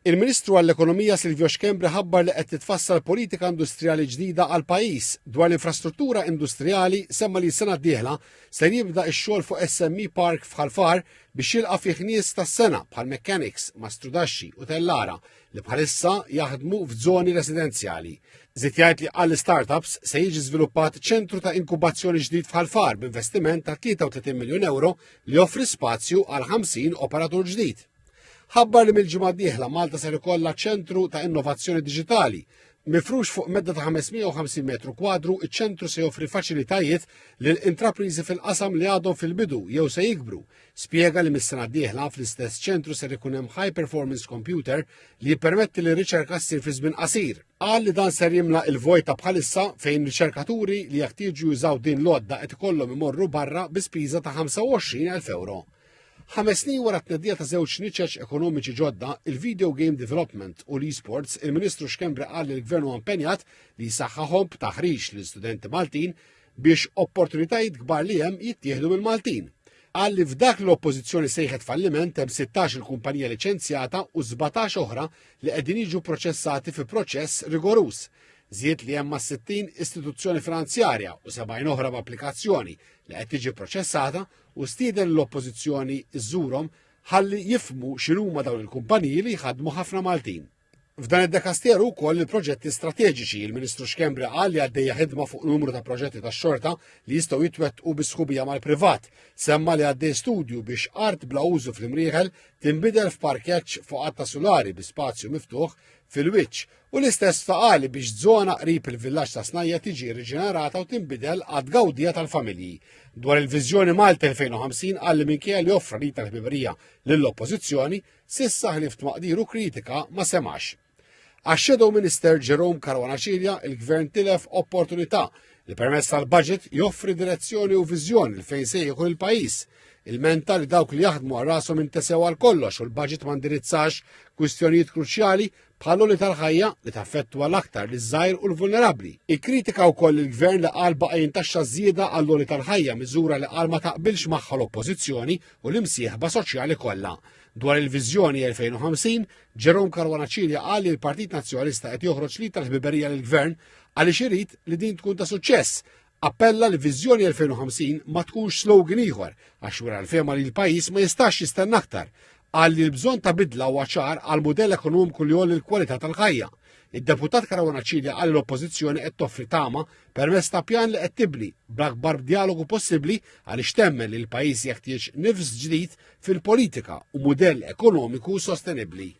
Il-Ministru għall-Ekonomija Silvio Schembri ħabbar li qed titfassal politika industrijali ġdida għall-pajjiż. Dwar l-infrastruttura industrijali semma li s-sena d-dieħla ser jibda x-xogħol fuq SME Park f'Ħal Far biex jilqa' fih nies tas-sengħa bħal mechanics, mastrudaxxi u tellara li bħalissa jaħdmu f'żoni residenzjali. Żied jgħid li għall startups se jiġi żviluppat ċentru ta' inkubazzjoni ġdid f'Ħal Far b'investiment ta' 33 miljun euro li joffri spazju għal 50 operatur ġdid. Ħabbar li mill-ġimgħa d-dieħla Malta ser ikollha ċentru ta' innovazzjoni diġitali. Mifrux fuq medda ta' 550 metru kwadru, iċ-ċentru se joffri faċilitajiet lil intrapriżi fil-qasam li għadhom fil-bidu jew se jikbru. Spjega li mis-sena d-dieħla fl-istess ċentru ser ikun hemm high performance computer li jippermetti li r-riċerka ssir fi żmien qasir. Qal li dan ser jimla il-vojt ta' bħalissa fejn riċerkaturi li jeħtieġu jużaw din l-għodda qed ikollhom imorru barra bi spiża ta' 25,000 euro. Ħames snin wara t-tnedija ta' żewġ niċeċ ekonomiċi ġodda, il-Video Game Development u l-eSports, il-Ministru Schembri qal li l-Gvern huwa impenjat li jsaħħaħhom b'taħriġ lil studenti Maltin biex opportunitajiet kbar li hemm jittieħdu mill-Maltin. Qal li f'dak li l-Oppożizzjoni sejħet falliment hemm 16 il-kumpanija liċenzjata u 17 oħra li qegħdin jiġu proċessati fi proċess rigoruż. Żied li hemm mas-60 istituzzjoni finanzjarja u 70 oħra b'applikazzjoni li qed tiġi proċessata u stieden l-Oppożizzjoni żżurhom ħalli jifhmu x'inhuma dawn il-kumpaniji li jħaddmu ħafna Maltin. F'dan id-dekasteru wkoll il-proġetti strateġiċi, il-Ministru Schembri qal li għaddejja ħidma fuq numru ta' proġetti ta' xorta li jistgħu jitwettqu bi sħubija mal-privat. Semma li għaddej studju biex art bla użu fl-Imrieħel tinbidel f'parkeġġ fuq għadd ta' sulari bi spazju miftuħ fil-wiċċ u l-istess Ta' Qali biex żona qrib il-villaġġ ta' Snajja tiġi riġenerata u tinbidel għat-tgawdija tal-familji. Dwar il-viżjoni Malta 2050 qal li minkejja li offra l-id tal-ħbiberija lill-Oppożizzjoni, s'issa ħlief tmaqdir u kritika ma semax. Għax-Shadow Minister Jerome Caruana Cilia, il-Gvern tilef opportunità li permezz tal-budget joffri direzzjoni u viżjoni l fejn se jieħu l-pajjiż. Ilmenta li dawk li jaħdmu għal rashom intesew għal kollox u l-budget ma ndirizzax kwistjonijiet kruċjali bħal-għoli tal-ħajja li taffettwa l-aktar liż-żgħir u l-vulnerabbli. Ikkritika wkoll il-Gvern li qal baqa' jintaxxa żieda għall-għoli tal-ħajja miżura li qal ma taqbilx magħha l-Oppożizzjoni u l-imsieħba soċjali kollha. Dwar il-Viżjoni 2050, Jerome Caruana Cilia qal li l-Partit Nazzjonalista qed joħroġ l-id tal-ħbiberija lill-Gvern għaliex irid li din tkun ta' suċċess. Appella li Viżjoni 2050 ma tkunx slogan ieħor għax wera l-fehma li l-pajjiż ma jistax jistenna aktar. Qal li l-bżonn ta' bidla huwa ċar għal mudell ekonomiku li jgħolli l-kwalità tal-ħajja. Id-deputat Caruana Cilia qal li l-Oppożizzjoni qed toffri tama permezz ta' pjan li qed tibni bl-akbar djalogu possibbli għaliex temmen li l-pajjiż jeħtieġ nifs ġdid fil-politika u mudell ekonomiku sostenibbli.